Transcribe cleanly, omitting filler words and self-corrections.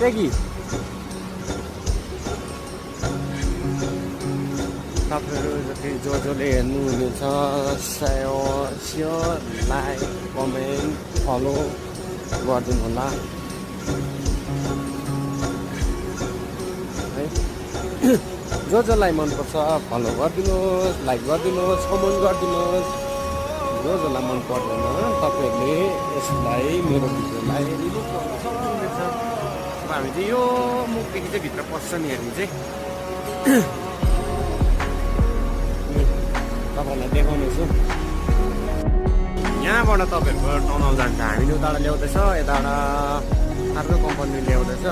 Peggy. तपाईँहरू जति जसले हेर्नुहुनेछ सेयर लाइक कमेन्ट फलो गरिदिनु होला है। जसलाई मनपर्छ फलो गरिदिनुहोस्, लाइक गरिदिनुहोस्, कमेन्ट गरिदिनुहोस्। जसलाई मन पर्दैन तपाईँहरूले यसलाई मेरो भिडियोलाई रिलिज गर्न सक्नुहुनेछ। अब हामी चाहिँ यो मुखदेखि चाहिँ भित्र पस्छ नि हामी चाहिँ तपाईँहरूलाई देखाउनेछु। यहाँबाट तपाईँहरूको टनल जान्छ, हामीले उताबाट ल्याउँदैछ, यताबाट अर्को कम्पनी ल्याउँदैछ।